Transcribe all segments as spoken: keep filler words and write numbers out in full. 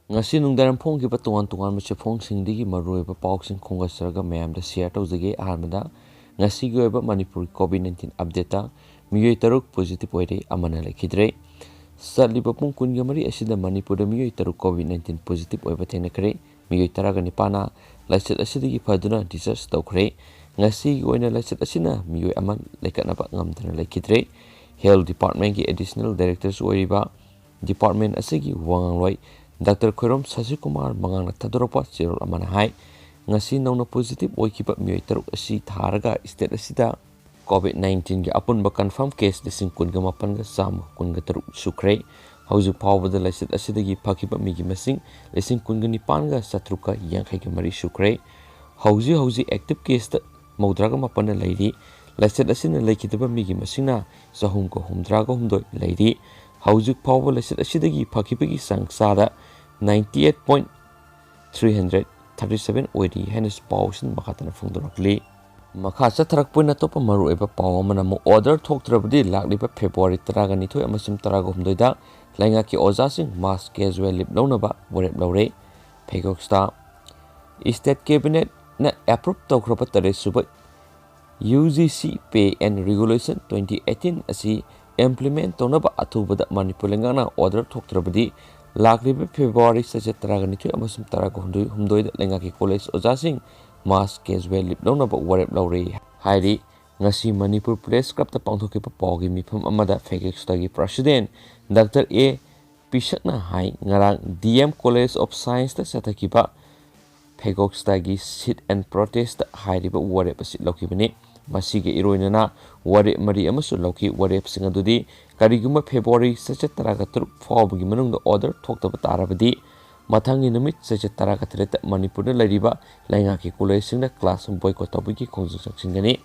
ꯉꯁꯤ ꯅꯨꯡꯗꯥꯡ ꯐꯣꯡꯈꯤꯕ ꯇꯣꯉꯥꯟ ꯇꯣꯉꯥꯟꯕ ꯆꯦꯐꯣꯡꯁꯤꯡꯗꯒꯤ ꯃꯔꯨꯑꯣꯏꯕ ꯄꯥꯎꯁꯤꯡ ꯈꯣꯝꯒꯠꯆꯔꯒ ꯃꯌꯥꯝꯗ share ꯇꯧꯖꯒꯦ꯫ ꯑꯍꯥꯟꯕꯗ ꯉꯁꯤꯒꯤ ꯑꯣꯏꯕ ꯃꯅꯤꯄꯨꯔꯒꯤ COVID nineteen updateꯇ ꯃꯤꯑꯣꯏ ꯇꯔꯨꯛ positive ꯑꯣꯏꯔꯦ, ꯑꯃꯅ ꯂꯩꯈꯤꯗ꯭ꯔꯦ꯫ ꯆꯠꯂꯤꯕ ꯄꯨꯡ ꯀꯨꯟꯒ ꯃꯔꯤ ꯑꯁꯤꯗ ꯃꯅꯤꯄꯨꯔꯗ ꯃꯤꯑꯣꯏ ꯇꯔꯨꯛ COVID nineteen positive ꯑꯣꯏꯕ ꯊꯦꯡꯅꯈ꯭ꯔꯦ꯫ ꯃꯤꯑꯣꯏ ꯇꯔꯥꯒ ꯅꯤꯄꯥꯟꯅ ꯂꯥꯏꯆꯠ ꯑꯁꯤꯗꯒꯤ ꯐꯗꯨꯅ discharge ꯇꯧꯈ꯭ꯔꯦ꯫ ꯉꯁꯤꯒꯤ ꯑꯣꯏꯅ ꯂꯥꯏꯆꯠ ꯑꯁꯤꯅ ꯃꯤꯑꯣꯏ ꯑꯃ ꯂꯩꯈꯠꯅꯕ ꯉꯝꯗꯅ ꯂꯩꯈꯤꯗ꯭ꯔꯦ꯫ Health Departmentꯀꯤ Additional Directorꯁꯨ ꯑꯣꯏꯔꯤꯕ department ꯑꯁꯤꯒꯤ ꯋꯥ ꯉꯥꯡꯂꯣꯏ ꯗꯥꯛꯇꯔ ꯈꯣꯏꯔꯣꯝ ꯁꯁꯤꯀꯨꯃꯥꯔ ꯃꯉꯥꯡꯅ ꯊꯥꯗꯣꯔꯛꯄ ꯆꯦꯔꯣꯜ ꯑꯃꯅ ꯍꯥꯏ, ꯉꯁꯤ ꯅꯧꯅ positive ꯑꯣꯏꯈꯤꯕ ꯃꯤꯑꯣꯏ ꯇꯔꯨꯛ ꯑꯁꯤ ꯊꯥꯔꯒ state ꯑꯁꯤꯗ COVID nineteenꯒꯤ ꯑꯄꯨꯟꯕ confirm case ꯂꯤꯁꯤꯡ ꯀꯨꯟꯒ ꯃꯥꯄꯟꯒ ꯆꯥꯝꯃ ꯀꯨꯟꯒ ꯇꯔꯨꯛ ꯁꯨꯈ꯭ꯔꯦ꯫ ꯍꯧꯖꯤꯛ ꯐꯥꯎꯕꯗ ꯂꯥꯏꯆꯠ ꯑꯁꯤꯗꯒꯤ ꯐꯈꯤꯕ ꯃꯤꯒꯤ ꯃꯁꯤꯡ ꯂꯤꯁꯤꯡ ꯀꯨꯟꯒ ꯅꯤꯄꯥꯟꯒ ꯆꯥꯇ꯭ꯔꯨꯛꯀ ꯌꯥꯡꯈꯩꯒ ꯃꯔꯤ ꯁꯨꯈ꯭ꯔꯦ꯫ ꯍꯧꯖꯤꯛ ꯍꯧꯖꯤꯛ active caseꯇ ꯃꯧꯗ꯭ꯔꯥꯒ ꯃꯥꯄꯟꯅ ꯂꯩꯔꯤ꯫ ꯂꯥꯏꯆꯠ ꯑꯁꯤꯅ ꯂꯩꯈꯤꯗꯕ ꯃꯤꯒꯤ ꯃꯁꯤꯡꯅ ꯆꯍꯨꯝꯒ ꯍꯨꯝꯗ꯭ꯔꯥꯒ ꯍꯨꯝꯗꯣꯏ ꯂꯩꯔꯤ꯫ ꯍꯧꯖꯤꯛ ꯐꯥꯎꯕ ꯂꯥꯏꯆꯠ ꯑꯁꯤꯗꯒꯤ ꯐꯈꯤꯕꯒꯤ ꯆꯥꯡ ꯆꯥꯗ ninety eight point three hundred thirty seven ꯑꯣꯏꯔꯤ ꯍꯥꯏꯅꯁꯨ ꯄꯥꯎ ꯑꯁꯤꯅ ꯃꯈꯥ ꯇꯥꯅ ꯐꯣꯡꯗꯣꯔꯛꯂꯤ꯫ ꯃꯈꯥ ꯆꯠꯊꯔꯛꯄ ꯑꯣꯏꯅ ꯑꯇꯣꯞꯄ ꯃꯔꯨꯑꯣꯏꯕ ꯄꯥꯎ ꯑꯃꯅ ꯑꯃꯨꯛ order ꯊꯣꯛꯇ꯭ꯔꯕꯗꯤ ꯂꯥꯛꯂꯤꯕ February ꯇꯔꯥꯒ ꯅꯤꯊꯣꯏ ꯑꯃꯁꯨꯡ ꯇꯔꯥꯒ ꯍꯨꯝꯗꯣꯏꯗ ꯂꯩꯉꯥꯛꯀꯤ ꯑꯣꯖꯥꯁꯤꯡ mass casual leave ꯂꯧꯅꯕ ꯋꯥꯔꯦꯞ ꯂꯧꯔꯦ꯫ ꯐꯩꯀꯣꯛꯁꯇ State Cabinetꯅ approve ꯇꯧꯈ꯭ꯔꯕ ꯇꯔꯦꯠ ꯁꯨꯕ UGC Pay and Regulation twenty eighteen ꯑꯁꯤ implement ꯇꯧꯅꯕ ꯑꯊꯨꯕꯗ ꯃꯅꯤꯄꯨꯔ ꯂꯩꯉꯥꯛꯅ order ꯊꯣꯛꯇ꯭ꯔꯕꯗꯤ ꯂꯥꯛꯂꯤꯕ February ꯆꯩꯆꯠ ꯇꯔꯥꯒ ꯅꯤꯊꯣꯏ ꯑꯃꯁꯨꯡ ꯇꯔꯥꯒ ꯍꯨꯝꯗꯣꯏ, ꯍꯨꯝꯗꯣꯏꯗ ꯂꯩꯉꯥꯛꯀꯤ college ꯑꯣꯖꯥꯁꯤꯡ mass casual leave ꯂꯧꯅꯕ ꯋꯥꯔꯦꯞ ꯂꯧꯔꯦ ꯍꯥꯏꯔꯤ꯫ ꯉꯁꯤ ꯃꯅꯤꯄꯨꯔ Press Clubꯇ ꯄꯥꯡꯊꯣꯛꯈꯤꯕ ꯄꯥꯎꯒꯤ ꯃꯤꯐꯝ ꯑꯃꯗ ꯐꯩꯀꯣꯛꯁꯇꯒꯤ President ꯗꯥꯛꯇꯔ ꯑꯦ ꯄꯤꯁꯛꯅ ꯍꯥꯏ, ꯉꯔꯥꯡ DM College of Scienceꯇ ꯆꯠꯊꯈꯤꯕ ꯐꯩꯀꯣꯛꯁꯇꯒꯤ sit and protest ꯍꯥꯏꯔꯤꯕ ꯋꯥꯔꯦꯞ ꯑꯁꯤ ꯂꯧꯈꯤꯕꯅꯤ꯫ ꯃꯁꯤꯒ ꯏꯔꯣꯏꯅꯅ ꯋꯥꯔꯦꯞ ꯃꯔꯤ ꯑꯃꯁꯨ ꯂꯧꯈꯤ꯫ ꯋꯥꯔꯦꯞꯁꯤꯡ ꯑꯗꯨꯗꯤ ꯀꯔꯤꯒꯨꯝꯕ February ꯆꯩꯆꯠ ꯇꯔꯥꯒ ꯇꯔꯨꯛ ꯐꯥꯎꯕꯒꯤ ꯃꯅꯨꯡꯗ order ꯊꯣꯛꯇꯕ ꯇꯥꯔꯕꯗꯤ ꯃꯊꯪꯒꯤ ꯅꯨꯃꯤꯠ ꯆꯩꯆꯠ ꯇꯔꯥꯒ ꯇꯔꯦꯠꯇ ꯃꯅꯤꯄꯨꯔꯗ ꯂꯩꯔꯤꯕ ꯂꯩꯉꯥꯛꯀꯤ collegeꯁꯤꯡꯗ class boycott ꯇꯧꯕꯒꯤ ꯈꯣꯡꯖꯪ ꯆꯪꯁꯤꯟꯒꯅꯤ꯫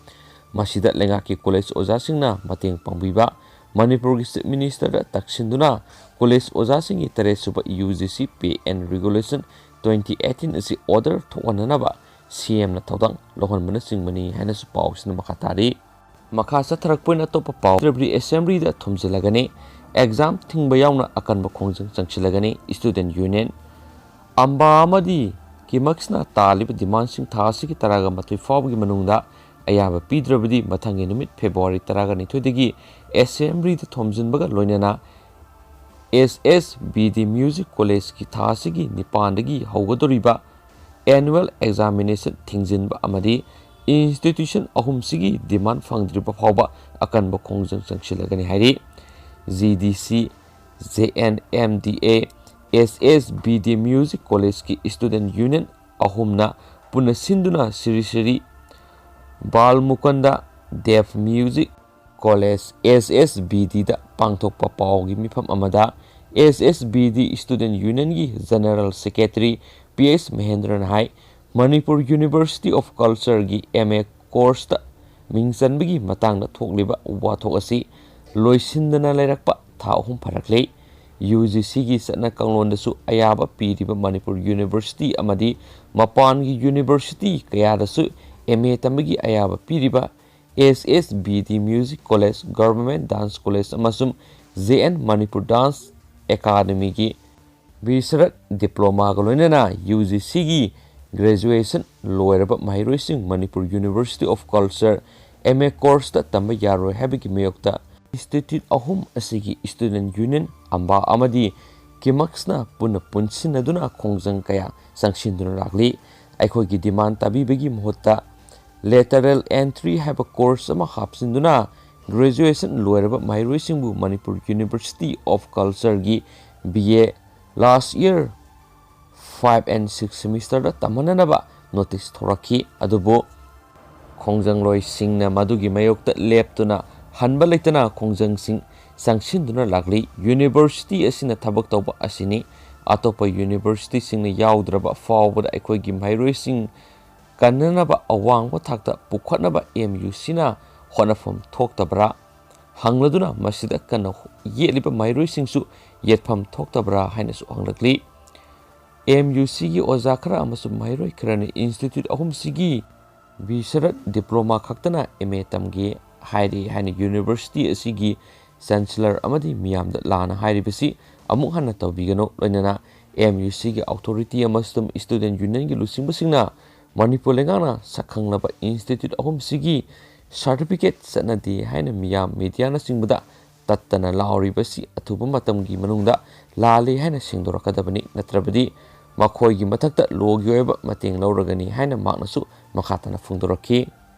ꯃꯁꯤꯗ ꯂꯩꯉꯥꯛꯀꯤ college ꯑꯣꯖꯥꯁꯤꯡꯅ ꯃꯇꯦꯡ ꯄꯥꯡꯕꯤꯕ ꯃꯅꯤꯄꯨꯔꯒꯤ Chief Ministerꯗ ꯇꯛꯁꯤꯟꯗꯨꯅ college ꯑꯣꯖꯥꯁꯤꯡꯒꯤ ꯇꯔꯦꯠ ꯁꯨꯕ UGC Pay and Regulation twenty eighteen ꯑꯁꯤ order ꯊꯣꯛꯍꯟꯅꯅꯕ CMꯅ ꯊꯧꯗꯥꯡ ꯂꯧꯍꯟꯕꯅꯆꯤꯡꯕꯅꯤ ꯍꯥꯏꯅꯁꯨ ꯄꯥꯎꯁꯤꯅ ꯃꯈꯥ ꯇꯥꯔꯤ꯫ ꯃꯈꯥ ꯆꯠꯊꯔꯛꯄ ꯑꯣꯏꯅ ꯑꯇꯣꯞꯄ ꯄꯥꯎ, February Assemblyꯗ ꯊꯨꯝꯖꯤꯜꯂꯒꯅꯤ, exam ꯊꯤꯡꯕ ꯌꯥꯎꯅ ꯑꯀꯟꯕ ꯈꯣꯡꯖꯪ ꯆꯪꯁꯤꯜꯂꯒꯅꯤ꯫ Student Union ꯑꯝꯕꯥ ꯑꯃꯗꯤ ꯀꯤꯃꯛꯁꯅ ꯇꯥꯜꯂꯤꯕ ꯗꯤꯃꯥꯟꯁꯤꯡ ꯊꯥ ꯑꯁꯤꯒꯤ ꯇꯔꯥꯒ ꯃꯥꯊꯣꯏ ꯐꯥꯎꯕꯒꯤ ꯃꯅꯨꯡꯗ ꯑꯌꯥꯕ ꯄꯤꯗ꯭ꯔꯕꯗꯤ ꯃꯊꯪꯒꯤ ꯅꯨꯃꯤꯠ ꯐꯦꯕ꯭ꯔꯨꯋꯥꯔꯤ ꯇꯔꯥꯒ ꯅꯤꯊꯣꯏꯗꯒꯤ ꯑꯦꯁꯦꯝꯕ꯭ꯂꯤꯗ ꯊꯣꯝꯖꯤꯟꯕꯒ ꯂꯣꯏꯅꯅ ꯑꯦꯁ ꯑꯦꯁ ꯕꯤ ꯗꯤ ꯃ꯭ꯌꯨꯖꯤꯛ ꯀꯣꯂꯦꯖꯀꯤ ꯊꯥ ꯑꯁꯤꯒꯤ ꯅꯤꯄꯥꯟꯗꯒꯤ ꯍꯧꯒꯗꯧꯔꯤꯕ ꯑꯦꯅꯨꯋꯦꯜ ꯑꯦꯛꯖꯥꯃꯤꯅꯦꯁꯟ ꯊꯤꯡꯖꯤꯟꯕ ꯑꯃꯗꯤ ꯏꯟꯁꯇꯤꯇ꯭ꯌꯨꯁꯟ ꯑꯍꯨꯝꯁꯤꯒꯤ ꯗꯤꯃꯥꯟ ꯐꯪꯗ꯭ꯔꯤꯕ ꯐꯥꯎꯕ ꯑꯀꯟꯕ ꯈꯣꯡꯖꯪ ꯆꯪꯁꯤꯜꯂꯒꯅꯤ ꯍꯥꯏꯔꯤ꯫ G D C, J N M D A, S S B D music ꯀꯣꯂꯦꯖꯀꯤ ꯁ꯭ꯇꯨꯗꯦꯟꯠ ꯌꯨꯅꯤꯌꯟ ꯑꯍꯨꯝꯅ ꯄꯨꯟꯅ ꯁꯤꯟꯗꯨꯅ Shri Shri Bal Mukund Dev music college, S S B ꯗꯤꯗ ꯄꯥꯡꯊꯣꯛꯄ ꯄꯥꯎꯒꯤ ꯃꯤꯐꯝ ꯑꯃꯗ S S B D student ꯌꯨꯅꯤꯌꯟꯒꯤ ꯖꯦꯅꯔꯦꯜ ꯁꯦꯀ꯭ꯔꯦꯇꯔꯤ ꯄꯤ ꯑꯦꯁ ꯃꯍꯦꯟꯗ꯭ꯔꯅ ꯍꯥꯏ, ꯃꯅꯤꯄꯨꯔ ꯌꯨꯅꯤꯚꯔꯁꯤꯇꯤ ꯑꯣꯐ ꯀꯜꯆꯔꯒꯤ ꯑꯦꯝ ꯑꯦ ꯀꯣꯔꯁꯇ ꯃꯤꯡ ꯆꯟꯕꯒꯤ ꯃꯇꯥꯡꯗ ꯊꯣꯛꯂꯤꯕ ꯋꯥꯊꯣꯛ ꯑꯁꯤ ꯂꯣꯏꯁꯤꯟꯗꯅ ꯂꯩꯔꯛꯄ ꯊꯥ ꯑꯍꯨꯝ ꯐꯥꯔꯛꯂꯦ꯫ ꯌꯨ ꯖꯤ ꯁꯤꯒꯤ ꯆꯠꯅ ꯀꯥꯡꯂꯣꯟꯗꯁꯨ ꯑꯌꯥꯕ ꯄꯤꯔꯤꯕ ꯃꯅꯤꯄꯨꯔ ꯌꯨꯅꯤꯚꯔꯁꯤꯇꯤ ꯑꯃꯗꯤ ꯃꯄꯥꯟꯒꯤ ꯌꯨꯅꯤꯚꯔꯁꯤꯇꯤ ꯀꯌꯥꯗꯁꯨ ꯑꯦꯝ ꯑꯦ ꯇꯝꯕꯒꯤ ꯑꯌꯥꯕ ꯄꯤꯔꯤꯕ S S B D music college, government dance college ꯑꯃꯁꯨꯡ ꯖꯦ ꯑꯦꯟ ꯃꯅꯤꯄꯨꯔ ꯗꯥꯟꯁ ꯑꯦꯀꯥꯗꯃꯤꯒꯤ ꯕꯤꯁꯔꯠ ꯗꯤꯄ꯭ꯂꯣꯃꯥꯒ ꯂꯣꯏꯅꯅ ꯌꯨ ꯖꯤ ꯁꯤꯒꯤ ꯒ꯭ꯔꯦꯖꯨꯑꯦꯁꯟ ꯂꯣꯏꯔꯕ ꯃꯍꯩꯔꯣꯏꯁꯤꯡ Manipur university of culture M A ꯀꯣꯔꯁꯇ ꯇꯝꯕ ꯌꯥꯔꯣꯏ ꯍꯥꯏꯕꯒꯤ ꯃꯥꯌꯣꯛꯇ ꯏꯟꯁꯇꯤꯇ꯭ꯌꯨꯠ ꯑꯍꯨꯝ ꯑꯁꯤꯒꯤ ꯁ꯭ꯇꯨꯗꯦꯟꯠ ꯌꯨꯅꯤꯌꯟ, ꯑꯝꯕꯥ ꯑꯃꯗꯤ ꯀꯤꯃꯛꯁꯅ ꯄꯨꯟꯅ ꯄꯨꯟꯁꯤꯟꯅꯗꯨꯅ ꯈꯣꯡꯖꯪ ꯀꯌꯥ ꯆꯪꯁꯤꯟꯗꯨꯅ ꯂꯥꯛꯂꯤ꯫ ꯑꯩꯈꯣꯏꯒꯤ ꯗꯤꯃꯥꯟ ꯇꯥꯕꯤꯕꯒꯤ ꯃꯍꯨꯠꯇ lateral entry ꯍꯥꯏꯕ ꯀꯣꯔꯁ ꯑꯃ ꯍꯥꯞꯆꯤꯟꯗꯨꯅ ꯒ꯭ꯔꯦꯖꯨꯑꯦꯁꯟ ꯂꯣꯏꯔꯕ ꯃꯍꯩꯔꯣꯏꯁꯤꯡꯕꯨ ꯃꯅꯤꯄꯨꯔ ꯌꯨꯅꯤꯚꯔꯁꯤꯇꯤ ꯑꯣꯐ ꯀꯜꯆꯔꯒꯤ B A last year five and six semesterꯗ ꯇꯝꯍꯟꯅꯅꯕ ꯅꯣꯇꯤꯁ ꯊꯣꯔꯛꯈꯤ꯫ ꯑꯗꯨꯕꯨ ꯈꯣꯡꯖꯪꯂꯣꯏꯁꯤꯡꯅ ꯃꯗꯨꯒꯤ ꯃꯥꯌꯣꯛꯇ ꯂꯦꯞꯇꯨꯅ ꯍꯟꯕ ꯂꯩꯇꯅ ꯈꯣꯡꯖꯪꯁꯤꯡ ꯆꯪꯁꯤꯟꯗꯨꯅ ꯂꯥꯛꯂꯤ꯫ ꯌꯨꯅꯤꯚꯔꯁꯤꯇꯤ ꯑꯁꯤꯅ ꯊꯕꯛ ꯇꯧꯕ ꯑꯁꯤꯅꯤ꯫ ꯑꯇꯣꯞꯄ ꯌꯨꯅꯤꯚꯔꯁꯤꯇꯤꯁꯤꯡꯅ ꯌꯥꯎꯗ꯭ꯔꯕ ꯐꯥꯎꯕꯗ ꯑꯩꯈꯣꯏꯒꯤ ꯃꯍꯩꯔꯣꯏꯁꯤꯡ ꯀꯟꯅꯅꯕ ꯑꯋꯥꯡꯕ ꯊꯥꯛꯇ ꯄꯨꯈꯠꯅꯕ ꯑꯦꯝ ꯌꯨ ꯁꯤꯅ ꯍꯣꯠꯅꯐꯝ ꯊꯣꯛꯇꯕ꯭ꯔꯥ ꯍꯪꯂꯗꯨꯅ ꯃꯁꯤꯗ ꯀꯟꯅ ꯌꯦꯠꯂꯤꯕ ꯃꯍꯩꯔꯣꯏꯁꯤꯡꯁꯨ ꯌꯦꯠꯐꯝ ꯊꯣꯛꯇꯕ꯭ꯔꯥ ꯍꯥꯏꯅꯁꯨ ꯍꯪꯂꯛꯂꯤ꯫ ꯑꯦꯝ ꯌꯨ ꯁꯤꯒꯤ ꯑꯣꯖꯥ ꯈꯔ ꯑꯃꯁꯨꯡ ꯃꯍꯩꯔꯣꯏ ꯈꯔꯅ ꯏꯟꯁꯇꯤꯇ꯭ꯌꯨꯠ ꯑꯍꯨꯝꯁꯤꯒꯤ ꯕꯤ ꯁꯔꯠ ꯗꯤꯄ꯭ꯂꯣꯃꯥ ꯈꯛꯇꯅ ꯑꯦꯝ ꯑꯦ ꯇꯝꯒꯦ ꯍꯥꯏꯔꯤ ꯍꯥꯏꯅ ꯌꯨꯅꯤꯚꯔꯁꯤꯇꯤ ꯑꯁꯤꯒꯤ ꯆꯥꯟꯁꯦꯂꯔ ꯑꯃꯗꯤ ꯃꯤꯌꯥꯝꯗ ꯂꯥꯟꯅ ꯍꯥꯏꯔꯤꯕꯁꯤ ꯑꯃꯨꯛ ꯍꯟꯅ ꯇꯧꯕꯤꯒꯅꯨ, ꯂꯣꯏꯅꯅ ꯑꯦꯝ ꯌꯨ ꯁꯤꯒꯤ ꯑꯣꯊꯣꯔꯤꯇꯤ ꯑꯃꯁꯨꯡ ꯁ꯭ꯇꯨꯗꯦꯟꯠ ꯌꯨꯅꯤꯌꯟꯒꯤ ꯂꯨꯆꯤꯡꯕꯁꯤꯡꯅ ꯃꯅꯤꯄꯨꯔ ꯂꯩꯉꯥꯛꯅ ꯁꯛꯈꯪꯂꯕ ꯏꯟꯁꯇꯤꯇ꯭ꯌꯨꯠ ꯑꯍꯨꯝꯁꯤꯒꯤ ꯁꯥꯔꯇꯤꯐꯤꯀꯦꯠ ꯆꯠꯅꯗꯦ ꯍꯥꯏꯅ ꯃꯤꯌꯥꯝ, ꯃꯤꯗꯤꯌꯥꯅꯆꯤꯡꯕꯗ ꯇꯠꯇꯅ ꯂꯥꯎꯔꯤꯕꯁꯤ ꯑꯊꯨꯕ ꯃꯇꯝꯒꯤ ꯃꯅꯨꯡꯗ ꯂꯥꯜꯂꯤ ꯍꯥꯏꯅ ꯁꯦꯡꯗꯣꯔꯛꯀꯗꯕꯅꯤ, ꯅꯠꯇ꯭ꯔꯕꯗꯤ ꯃꯈꯣꯏꯒꯤ ꯃꯊꯛꯇ ꯂꯣꯒꯤ ꯑꯣꯏꯕ ꯃꯇꯦꯡ ꯂꯧꯔꯒꯅꯤ ꯍꯥꯏꯅ ꯃꯍꯥꯛꯅꯁꯨ ꯃꯈꯥ ꯇꯥꯅ ꯐꯣꯡꯗꯣꯔꯛꯈꯤ꯫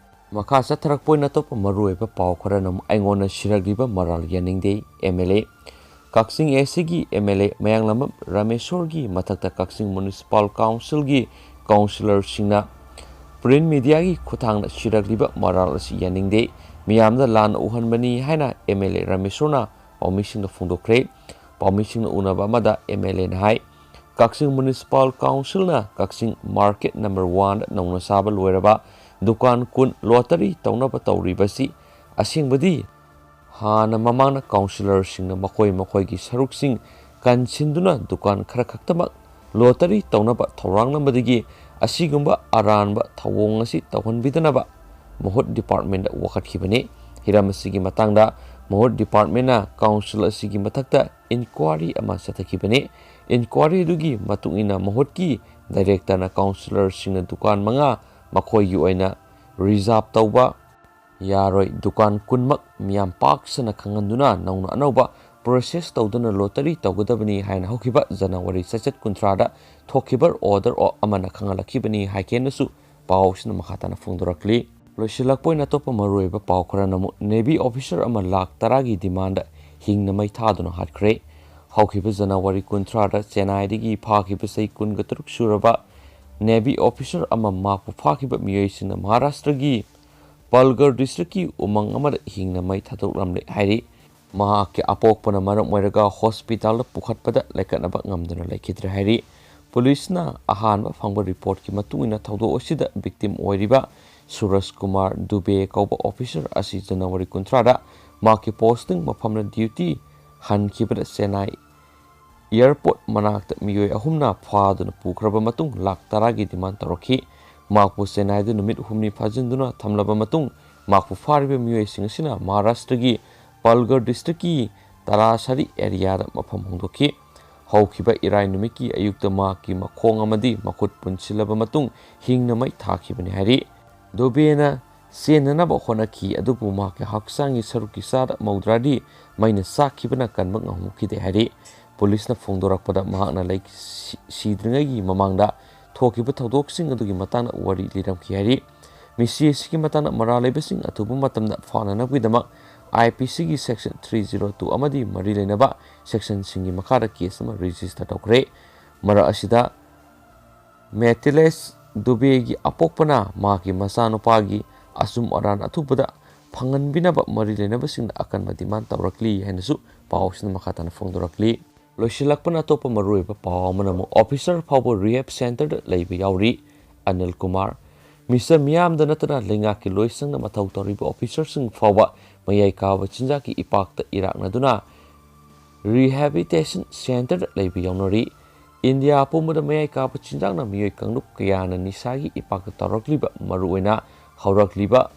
ꯃꯈꯥ ꯆꯠꯊꯔꯛꯄ ꯑꯣꯏꯅ ꯑꯇꯣꯞꯄ ꯃꯔꯨꯑꯣꯏꯕ ꯄꯥꯎ ꯈꯔꯅ ꯑꯃꯨꯛ ꯑꯩꯉꯣꯟꯗ ꯁꯤꯔꯛꯂꯤꯕ ꯃꯔꯥꯜ ꯌꯥꯅꯤꯡꯗꯦ꯫ ꯑꯦꯝ ꯑꯦꯜ ꯑꯦ, ꯀꯛꯆꯤꯡ ꯑꯦ ꯁꯤꯒꯤ ꯑꯦꯝ ꯑꯦꯜ ꯑꯦ ꯃꯌꯥꯡꯂꯝꯕꯝ ꯔꯥꯃꯦꯁꯣꯔꯒꯤ ꯃꯊꯛꯇ ꯀꯛꯆꯤꯡ ꯃ꯭ꯌꯨꯅꯤꯁꯤꯄꯥꯜ ꯀꯥꯎꯟꯁꯤꯜꯒꯤ ꯀꯥꯎꯟꯁꯤꯂꯔꯁꯤꯡꯅ ꯄ꯭ꯔꯤꯟꯠ ꯃꯤꯗꯤꯌꯥꯒꯤ ꯈꯨꯠꯊꯥꯡꯗ ꯁꯤꯔꯛꯂꯤꯕ ꯃꯔꯥꯜ ꯑꯁꯤ ꯌꯥꯅꯤꯡꯗꯦ, ꯃꯤꯌꯥꯝꯗ ꯂꯥꯟꯅ ꯎꯍꯟꯕꯅꯤ ꯍꯥꯏꯅ ꯑꯦꯝ ꯑꯦꯜ ꯑꯦ ꯔꯥꯃꯦꯁꯣꯔꯅ ꯄꯥꯎꯃꯤꯁꯤꯡꯗ ꯐꯣꯡꯗꯣꯛꯈ꯭ꯔꯦ꯫ ꯄꯥꯎꯃꯤꯁꯤꯡꯅ ꯎꯅꯕ ꯑꯃꯗ ꯑꯦꯝ ꯑꯦꯜ ꯑꯦꯅ ꯍꯥꯏ, ꯀꯛꯆꯤꯡ ꯃ꯭ꯌꯨꯅꯤꯁꯤꯄꯥꯜ ꯀꯥꯎꯟꯁꯤꯜꯅ ꯀꯛꯆꯤꯡ ꯃꯥꯔꯀꯦꯠ ꯅꯝꯕꯔ ꯋꯥꯟꯗ ꯅꯧꯅ ꯁꯥꯕ ꯂꯣꯏꯔꯕ ꯗꯨꯀꯥꯟ ꯀꯨꯟ ꯂꯣꯇꯔꯤ ꯇꯧꯅꯕ ꯇꯧꯔꯤꯕꯁꯤ ꯑꯁꯦꯡꯕꯗꯤ ꯍꯥꯟꯅ ꯃꯃꯥꯡꯗ ꯀꯥꯎꯟꯁꯤꯂꯔꯁꯤꯡꯅ ꯃꯈꯣꯏ ꯃꯈꯣꯏꯒꯤ ꯁꯔꯨꯛꯁꯤꯡ ꯀꯟꯁꯤꯟꯗꯨꯅ ꯗꯨꯀꯥꯟ ꯈꯔ ꯈꯛꯇꯃꯛ ꯂꯣꯇꯔꯤ ꯇꯧꯅꯕ ꯊꯧꯔꯥꯡꯂꯝꯕꯗꯒꯤ ꯑꯁꯤꯒꯨꯝꯕ ꯑꯔꯥꯟꯕ ꯊꯧꯑꯣꯡ ꯑꯁꯤ ꯇꯧꯍꯟꯕꯤꯗꯅꯕ ꯃꯍꯨꯠ ꯗꯤꯄꯥꯔꯠꯃꯦꯟꯗ ꯋꯥꯀꯠꯈꯤꯕꯅꯤ꯫ ꯍꯤꯔꯝ ꯑꯁꯤꯒꯤ ꯃꯇꯥꯡꯗ ꯃꯍꯨꯠ ꯗꯤꯄꯥꯔꯠꯃꯦꯟꯅ ꯀꯥꯎꯟꯁꯤꯜ ꯑꯁꯤꯒꯤ ꯃꯊꯛꯇ ꯏꯟꯀ꯭ꯋꯥꯔꯤ ꯑꯃ ꯆꯠꯊꯈꯤꯕꯅꯤ꯫ ꯏꯟꯀ꯭ꯋꯥꯔꯤ ꯑꯗꯨꯒꯤ ꯃꯇꯨꯡ ꯏꯟꯅ ꯃꯍꯨꯠꯀꯤ ꯗꯥꯏꯔꯦꯛꯇꯔꯅ ꯀꯥꯎꯟꯁꯤꯂꯔꯁꯤꯡꯅ ꯗꯨꯀꯥꯟ ꯃꯉꯥ ꯃꯈꯣꯏꯒꯤ ꯑꯣꯏꯅ ꯔꯤꯖꯥꯔꯚ ꯇꯧꯕ ꯌꯥꯔꯣꯏ, ꯗꯨꯀꯥꯟ ꯀꯨꯟꯃꯛ ꯃꯤꯌꯥꯝ ꯄꯥꯛ ꯁꯟꯅ ꯈꯪꯍꯟꯗꯨꯅ ꯅꯧꯅ ꯑꯅꯧꯕ ꯄ꯭ꯔꯣꯁꯦꯁ ꯇꯧꯗꯨꯅ ꯂꯣꯇꯔꯤ ꯇꯧꯒꯗꯕꯅꯤ ꯍꯥꯏꯅ ꯍꯧꯈꯤꯕ ꯖꯅꯋꯥꯔꯤ ꯆꯩꯆꯠ ꯀꯨꯟꯊ꯭ꯔꯥꯗ ꯊꯣꯛꯈꯤꯕ ꯑꯣꯔꯗꯔ ꯑꯃꯅ ꯈꯪꯍꯜꯂꯛꯈꯤꯕꯅꯤ ꯍꯥꯏꯀꯦꯅꯁꯨ ꯄꯥꯎꯁꯤꯅ ꯃꯈꯥ ꯇꯥꯅ ꯐꯣꯡꯗꯣꯔꯛꯂꯤ꯫ ꯂꯣꯏꯁꯤꯜꯂꯛꯄ ꯑꯣꯏꯅ ꯑꯇꯣꯞꯄ ꯃꯔꯨꯑꯣꯏꯕ ꯄꯥꯎ ꯈꯔꯅ ꯑꯃꯨꯛ ꯅꯦꯚꯤ ꯑꯣꯐꯤꯁꯔ ꯑꯃ ꯂꯥꯈ ꯇꯔꯥꯒꯤ ꯗꯤꯃꯥꯟꯗ ꯍꯤꯡꯅ ꯃꯩ ꯊꯥꯗꯨꯅ ꯍꯥꯠꯈ꯭ꯔꯦ꯫ ꯍꯧꯈꯤꯕ ꯖꯅꯋꯥꯔꯤ ꯀꯨꯟꯊ꯭ꯔꯥꯗ ꯆꯦꯟꯅꯥꯏꯗꯒꯤ ꯐꯥꯈꯤꯕ ꯆꯍꯤ ꯀꯨꯟꯒ ꯇꯔꯨꯛ ꯁꯨꯔꯕ ꯅꯦꯚꯤ ꯑꯣꯐꯤꯁꯔ ꯑꯃ ꯃꯍꯥꯛꯄꯨ ꯐꯥꯈꯤꯕ ꯃꯤꯑꯣꯏꯁꯤꯡꯅ ꯃꯍꯥꯔꯥꯁꯇ꯭ꯔꯒꯤ ꯄꯜꯒꯔ ꯗꯤꯁꯇ꯭ꯔꯤꯛꯀꯤ ꯎꯃꯪ ꯑꯃꯗ ꯍꯤꯡꯅ ꯃꯩ ꯊꯥꯗꯣꯛꯂꯝꯂꯦ ꯍꯥꯏꯔꯤ꯫ ꯃꯍꯥꯛꯀꯤ ꯑꯄꯣꯛꯄꯅ ꯃꯔꯝ ꯑꯣꯏꯔꯒ ꯍꯣꯁꯄꯤꯇꯥꯜꯗ ꯄꯨꯈꯠꯄꯗ ꯂꯩꯈꯠꯅꯕ ꯉꯝꯗꯨꯅ ꯂꯩꯈꯤꯗ꯭ꯔꯦ ꯍꯥꯏꯔꯤ꯫ ꯄꯨꯂꯤꯁꯅ ꯑꯍꯥꯟꯕ ꯐꯪꯕ ꯔꯤꯄꯣꯔꯠꯀꯤ ꯃꯇꯨꯡ ꯏꯟꯅ ꯊꯧꯗꯣꯛ ꯑꯁꯤꯗ ꯚꯤꯛꯇꯤꯝ ꯑꯣꯏꯔꯤꯕ ꯁꯨꯔꯖ ꯀꯨꯃꯥꯔ ꯗꯨꯕꯦ ꯀꯧꯕ ꯑꯣꯐꯤꯁꯔ ꯑꯁꯤ ꯖꯅꯋꯥꯔꯤ ꯀꯨꯟꯊ꯭ꯔꯥꯗ ꯃꯍꯥꯛꯀꯤ ꯄꯣꯁꯇꯤꯡ ꯃꯐꯝꯗ ꯗ꯭ꯌꯨꯇꯤ ꯍꯟꯈꯤꯕꯗ ꯆꯦꯟꯅꯥꯏ ꯑꯦꯌꯔꯄꯣꯔꯠ ꯃꯅꯥꯛꯇ ꯃꯤꯑꯣꯏ ꯑꯍꯨꯝꯅ ꯐꯥꯗꯨꯅ ꯄꯨꯈ꯭ꯔꯕ ꯃꯇꯨꯡ ꯂꯥꯈ ꯇꯔꯥꯒꯤ ꯗꯤꯃꯥꯟ ꯇꯧꯔꯛꯈꯤ꯫ ꯃꯍꯥꯛꯄꯨ ꯆꯦꯟꯅꯥꯏꯗ ꯅꯨꯃꯤꯠ ꯍꯨꯝꯅꯤ ꯐꯥꯖꯤꯟꯗꯨꯅ ꯊꯝꯂꯕ ꯃꯇꯨꯡ ꯃꯍꯥꯛꯄꯨ ꯐꯥꯔꯤꯕ ꯃꯤꯑꯣꯏꯁꯤꯡ ꯑꯁꯤꯅ ꯃꯍꯥꯔꯥꯁꯇ꯭ꯔꯒꯤ ꯄꯜꯒꯔ ꯗꯤꯁꯇ꯭ꯔꯤꯛꯀꯤ ꯇꯔꯥꯁꯥꯔꯤ ꯑꯦꯔꯤꯌꯥꯗ ꯃꯐꯝ ꯍꯣꯡꯗꯣꯛꯈꯤ꯫ ꯍꯧꯈꯤꯕ ꯏꯔꯥꯏ ꯅꯨꯃꯤꯠꯀꯤ ꯑꯌꯨꯛꯇ ꯃꯍꯥꯛꯀꯤ ꯃꯈꯣꯡ ꯑꯃꯗꯤ ꯃꯈꯨꯠ ꯄꯨꯟꯁꯤꯜꯂꯕ ꯃꯇꯨꯡ ꯍꯤꯡꯅ ꯃꯩ ꯊꯥꯈꯤꯕꯅꯤ ꯍꯥꯏꯔꯤ꯫ ꯗꯨꯕꯦꯅ ꯆꯦꯟꯅꯅꯕ ꯍꯣꯠꯅꯈꯤ, ꯑꯗꯨꯕꯨ ꯃꯍꯥꯛꯀꯤ ꯍꯛꯆꯥꯡꯒꯤ ꯁꯔꯨꯛꯀꯤ ꯆꯥꯗ ꯃꯧꯗ꯭ꯔꯥꯗꯤ ꯃꯩꯅ ꯆꯥꯛꯈꯤꯕꯅ ꯀꯟꯕ ꯉꯝꯍꯧꯈꯤꯗꯦ ꯍꯥꯏꯔꯤ꯫ ꯄꯨꯂꯤꯁꯅ ꯐꯣꯡꯗꯣꯔꯛꯄꯗ, ꯃꯍꯥꯛꯅ ꯂꯩ-, ꯁꯤ-, ꯁꯤꯗ꯭ꯔꯤꯉꯩꯒꯤ ꯃꯃꯥꯡꯗ ꯊꯣꯛꯈꯤꯕ ꯊꯧꯗꯣꯛꯁꯤꯡ ꯑꯗꯨꯒꯤ ꯃꯇꯥꯡꯗ ꯋꯥꯔꯤ ꯂꯤꯔꯝꯈꯤ ꯍꯥꯏꯔꯤ꯫ ꯃꯤꯁꯤ ꯑꯁꯤꯒꯤ ꯃꯇꯥꯡꯗ ꯃꯔꯥꯜ ꯂꯩꯕꯁꯤꯡ ꯑꯊꯨꯕ ꯃꯇꯝꯗ ꯐꯥꯅꯅꯕꯒꯤꯗꯃꯛ I P C ꯒꯤ section three zero two ꯑꯃꯗꯤ ꯃꯔꯤ ꯂꯩꯅꯕ sectionꯁꯤꯡꯒꯤ ꯃꯈꯥꯗ case ꯑꯃ register ꯇꯧꯈ꯭ꯔꯦ꯫ ꯃꯔꯛ ꯑꯁꯤꯗ, ꯃꯦꯇꯤꯂꯦꯁ ꯗꯨꯕꯦꯒꯤ ꯑꯄꯣꯛꯄꯅ ꯃꯍꯥꯛꯀꯤ ꯃꯆꯥꯅꯨꯄꯥꯒꯤ ꯑꯆꯨꯝ ꯑꯔꯥꯟ ꯑꯊꯨꯕꯗ ꯐꯪꯍꯟꯕꯤꯅꯕ ꯃꯔꯤ ꯂꯩꯅꯕꯁꯤꯡꯗ ꯑꯀꯟꯕ demand ꯇꯧꯔꯛꯂꯤ ꯍꯥꯏꯅꯁꯨ ꯄꯥꯎꯁꯤꯅ ꯃꯈꯥ ꯇꯥꯅ ꯐꯣꯡꯗꯣꯔꯛꯂꯤ꯫ ꯂꯣꯏꯁꯤꯜꯂꯛꯄꯅ ꯑꯇꯣꯞꯄ ꯃꯔꯨꯑꯣꯏꯕ ꯄꯥꯎ ꯑꯃꯅ ꯑꯃꯨꯛ officer ꯐꯥꯎꯕ rehab centreꯗ ꯂꯩꯕ ꯌꯥꯎꯔꯤ꯫ ꯑꯅꯤꯜ ꯀꯨꯃꯥꯔ, ꯃꯤꯁꯇꯔ ꯃꯤꯌꯥꯝꯗ ꯅꯠꯇꯅ ꯂꯩꯉꯥꯛꯀꯤ ꯂꯣꯏꯁꯪꯗ ꯃꯊꯧ ꯇꯧꯔꯤꯕ officerꯁꯤꯡ ꯐꯥꯎꯕ ꯃꯌꯥꯏ ꯀꯥꯕ ꯆꯤꯟꯖꯥꯛꯀꯤ ꯏꯄꯥꯛꯇ ꯏꯔꯥꯛꯅꯗꯨꯅ rehabilitation centreꯗ ꯂꯩꯕ ꯌꯥꯎꯅꯔꯤ꯫ ꯏꯟꯗꯤꯌꯥ ꯄꯨꯝꯕꯗ ꯃꯌꯥꯏ ꯀꯥꯕ ꯆꯤꯟꯖꯥꯛꯅ ꯃꯤꯑꯣꯏ ꯀꯥꯡꯂꯨꯞ ꯀꯌꯥꯅ ꯅꯤꯁꯥꯒꯤ ꯏꯄꯥꯛꯇ ꯇꯧꯔꯛꯂꯤꯕ, ꯃꯔꯨꯑꯣꯏꯅ ꯍꯧꯔꯛꯂꯤꯕ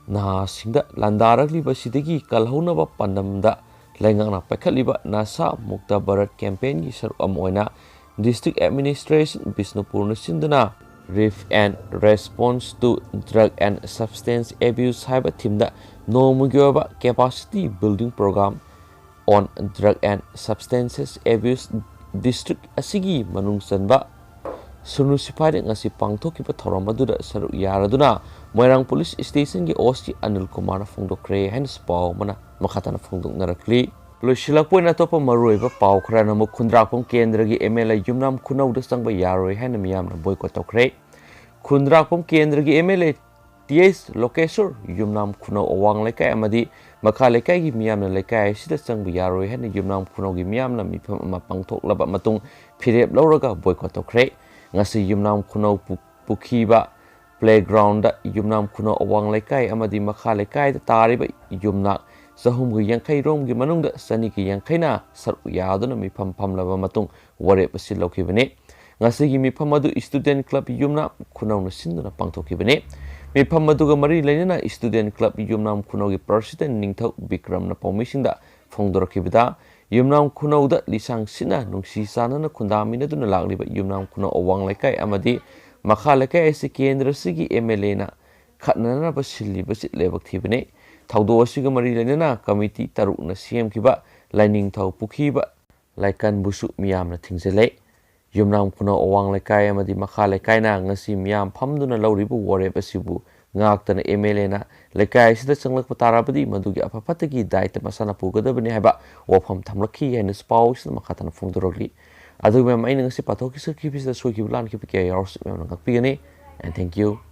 ꯅꯍꯥꯁꯤꯡꯗ ꯂꯥꯟꯗꯥꯔꯛꯂꯤꯕꯁꯤꯗꯒꯤ ꯀꯜꯍꯧꯅꯕ ꯄꯥꯟꯗꯝꯗ ꯂꯩꯉꯥꯛꯅ ꯄꯥꯏꯈꯠꯂꯤꯕ ꯅꯁꯥ ꯃꯨꯛꯇ ꯚꯥꯔꯠ campaignꯒꯤ ꯁꯔꯨꯛ ꯑꯃ ꯑꯣꯏꯅ district administration ꯕꯤꯁꯅꯨꯄꯨꯔꯅ ꯁꯤꯟꯗꯨꯅ Relief and Response to Drug and Substance Abuse ꯍꯥꯏꯕ themeꯗ ꯅꯣꯡꯃꯒꯤ ꯑꯣꯏꯕ capacity building program on drug and substances abuse district ꯑꯁꯤꯒꯤ ꯃꯅꯨꯡ ꯆꯟꯕ ꯁꯨꯔꯅꯨ ꯁꯤꯐꯥꯏꯗ ꯉꯁꯤ ꯄꯥꯡꯊꯣꯛꯈꯤꯕ ꯊꯧꯔꯝ ꯑꯗꯨꯗ ꯁꯔꯨꯛ ꯌꯥꯔꯗꯨꯅ ꯃꯣꯏꯔꯥꯡ police stationꯒꯤ OC ꯑꯅꯤꯜ ꯀꯨꯃꯥꯔꯅ ꯐꯣꯡꯗꯣꯛꯈ꯭ꯔꯦ ꯍꯥꯏꯅꯁꯨ ꯄꯥꯎ ꯑꯃꯅ ꯃꯈꯥ ꯇꯥꯅ ꯐꯣꯡꯗꯣꯛꯅꯔꯛꯂꯤ꯫ ꯂꯣꯏꯁꯤꯜꯂꯛꯄ ꯑꯣꯏꯅ ꯑꯇꯣꯞꯄ ꯃꯔꯨꯑꯣꯏꯕ ꯄꯥꯎ ꯈꯔꯅ ꯑꯃꯨꯛ ꯈꯨꯟꯗ꯭ꯔꯥꯛꯄꯝ ꯀꯦꯟꯗ꯭ꯔꯒꯤ MLA ꯌꯨꯝꯅꯥꯝ ꯈꯨꯅꯧꯗ ꯆꯪꯕ ꯌꯥꯔꯣꯏ ꯍꯥꯏꯅ ꯃꯤꯌꯥꯝꯅ boycott ꯇꯧꯈ꯭ꯔꯦ꯫ ꯈꯨꯟꯗ꯭ꯔꯥꯛꯄꯝ ꯀꯦꯟꯗ꯭ꯔꯒꯤ MLA T H ꯂꯣꯀꯦꯁꯣꯔ ꯌꯨꯝꯅꯥꯝ ꯈꯨꯅꯧ ꯑꯋꯥꯡ ꯂꯩꯀꯥꯏ ꯑꯃꯗꯤ ꯃꯈꯥ ꯂꯩꯀꯥꯏꯒꯤ ꯃꯤꯌꯥꯝꯅ ꯂꯩꯀꯥꯏ ꯑꯁꯤꯗ ꯆꯪꯕ ꯌꯥꯔꯣꯏ ꯍꯥꯏꯅ ꯌꯨꯝꯅꯥꯝ ꯈꯨꯅꯧꯒꯤ ꯃꯤꯌꯥꯝꯅ ꯃꯤꯐꯝ ꯑꯃ ꯄꯥꯡꯊꯣꯛꯂꯕ ꯃꯇꯨꯡ ꯐꯤꯔꯦꯞ ꯂꯧꯔꯒ boycott ꯇꯧꯈ꯭ꯔꯦ꯫ ꯉꯁꯤ ꯌꯨꯝꯅꯥꯝ ꯈꯨꯅꯧ ꯄꯨ-, ꯄꯨꯈꯤꯕ playgroundꯗ ꯌꯨꯝꯅꯥꯝ ꯈꯨꯅꯧ ꯑꯋꯥꯡ ꯂꯩꯀꯥꯏ ꯑꯃꯗꯤ ꯃꯈꯥ ꯂꯩꯀꯥꯏꯗ ꯇꯥꯔꯤꯕ ꯌꯨꯝꯅꯥꯛ ꯆꯍꯨꯝꯒ ꯌꯥꯡꯈꯩ ꯔꯣꯝꯒꯤ ꯃꯅꯨꯡꯗ ꯆꯅꯤꯒ ꯌꯥꯡꯈꯩꯅ ꯁꯔꯨꯛ ꯌꯥꯗꯨꯅ ꯃꯤꯐꯝ ꯐꯝꯂꯕ ꯃꯇꯨꯡ ꯋꯥꯔꯦꯞ ꯑꯁꯤ ꯂꯧꯈꯤꯕꯅꯤ꯫ ꯉꯁꯤꯒꯤ ꯃꯤꯐꯝ ꯑꯗꯨ student club ꯌꯨꯝꯅꯥꯝ ꯈꯨꯅꯧꯅ ꯁꯤꯟꯗꯨꯅ ꯄꯥꯡꯊꯣꯛꯈꯤꯕꯅꯤ꯫ ꯃꯤꯐꯝ ꯑꯗꯨꯒ ꯃꯔꯤ ꯂꯩꯅꯅ student club ꯌꯨꯝꯅꯥꯝ ꯈꯨꯅꯧꯒꯤ president ꯅꯤꯡꯊꯧ ꯕꯤꯀ꯭ꯔꯝꯅ ꯄꯥꯎꯃꯤꯁꯤꯡꯗ ꯐꯣꯡꯗꯣꯔꯛꯈꯤꯕꯗ, ꯌꯨꯝꯅꯥꯝ ꯈꯨꯅꯧꯗ ꯂꯤꯁꯥꯡ ꯁꯤꯠꯅ ꯅꯨꯡꯁꯤ ꯆꯥꯟꯅꯅ ꯈꯨꯟꯗꯥꯃꯤꯟꯅꯗꯨꯅ ꯂꯥꯛꯂꯤꯕ ꯌꯨꯝꯅꯥꯝ ꯈꯨꯅꯧ ꯑꯋꯥꯡ ꯂꯩꯀꯥꯏ ꯑꯃꯗꯤ ꯃꯈꯥ ꯂꯩꯀꯥꯏ ꯑꯁꯤ ꯀꯦꯟꯗ꯭ꯔꯁꯤꯒꯤ ꯑꯦꯝ ꯑꯦꯜ ꯑꯦꯅ ꯈꯠꯅꯅꯕ ꯁꯤꯜꯂꯤꯕꯁꯤ ꯂꯥꯏꯕꯛ ꯊꯤꯕꯅꯤ꯫ ꯊꯧꯗꯣꯛ ꯑꯁꯤꯒ ꯃꯔꯤ ꯂꯩꯅꯅ ꯀꯃꯤꯇꯤ ꯇꯔꯨꯛꯅ ꯁꯦꯝꯈꯤꯕ ꯂꯥꯏꯅꯤꯡꯊꯧ ꯄꯨꯈꯤꯕ ꯂꯥꯏꯀꯟꯕꯨꯁꯨ ꯃꯤꯌꯥꯝꯅ ꯊꯤꯡꯖꯤꯜꯂꯦ꯫ ꯌꯨꯝꯅꯥꯝ ꯈꯨꯅꯧ ꯑꯋꯥꯡ ꯂꯩꯀꯥꯏ ꯑꯃꯗꯤ ꯃꯈꯥ ꯂꯩꯀꯥꯏꯅ ꯉꯁꯤ ꯃꯤꯌꯥꯝ ꯐꯝꯗꯨꯅ ꯂꯧꯔꯤꯕ ꯋꯥꯔꯦꯞ ꯑꯁꯤꯕꯨ ꯉꯥꯛꯇꯅ ꯑꯦꯝ ꯑꯦꯜ ꯑꯦꯅ ꯂꯩꯀꯥꯏ ꯑꯁꯤꯗ ꯆꯪꯂꯛꯄ ꯇꯥꯔꯕꯗꯤ ꯃꯗꯨꯒꯤ ꯑꯐ ꯐꯠꯇꯒꯤ ꯗꯥꯏꯇ ꯃꯁꯥꯅ ꯄꯨꯒꯗꯕꯅꯤ ꯍꯥꯏꯕ ꯋꯥꯐꯝ ꯊꯝꯂꯛꯈꯤ ꯍꯥꯏꯅꯁꯨ ꯄꯥꯎ ꯑꯁꯤꯗ ꯃꯈꯥ ꯇꯥꯅ ꯐꯣꯡꯗꯣꯔꯛꯂꯤ꯫ ꯑꯗꯨꯒ ꯃꯌꯥꯝ, ꯑꯩꯅ ꯉꯁꯤ ꯄꯥꯊꯣꯛꯈꯤꯕꯁꯤꯗ ꯁꯣꯏꯈꯤꯕ ꯂꯥꯟꯈꯤꯕ ꯀꯌꯥ ꯌꯥꯎꯔꯁꯨ ꯃꯌꯥꯝꯅ ꯉꯥꯛꯄꯤꯒꯅꯤ꯫ And thank you꯫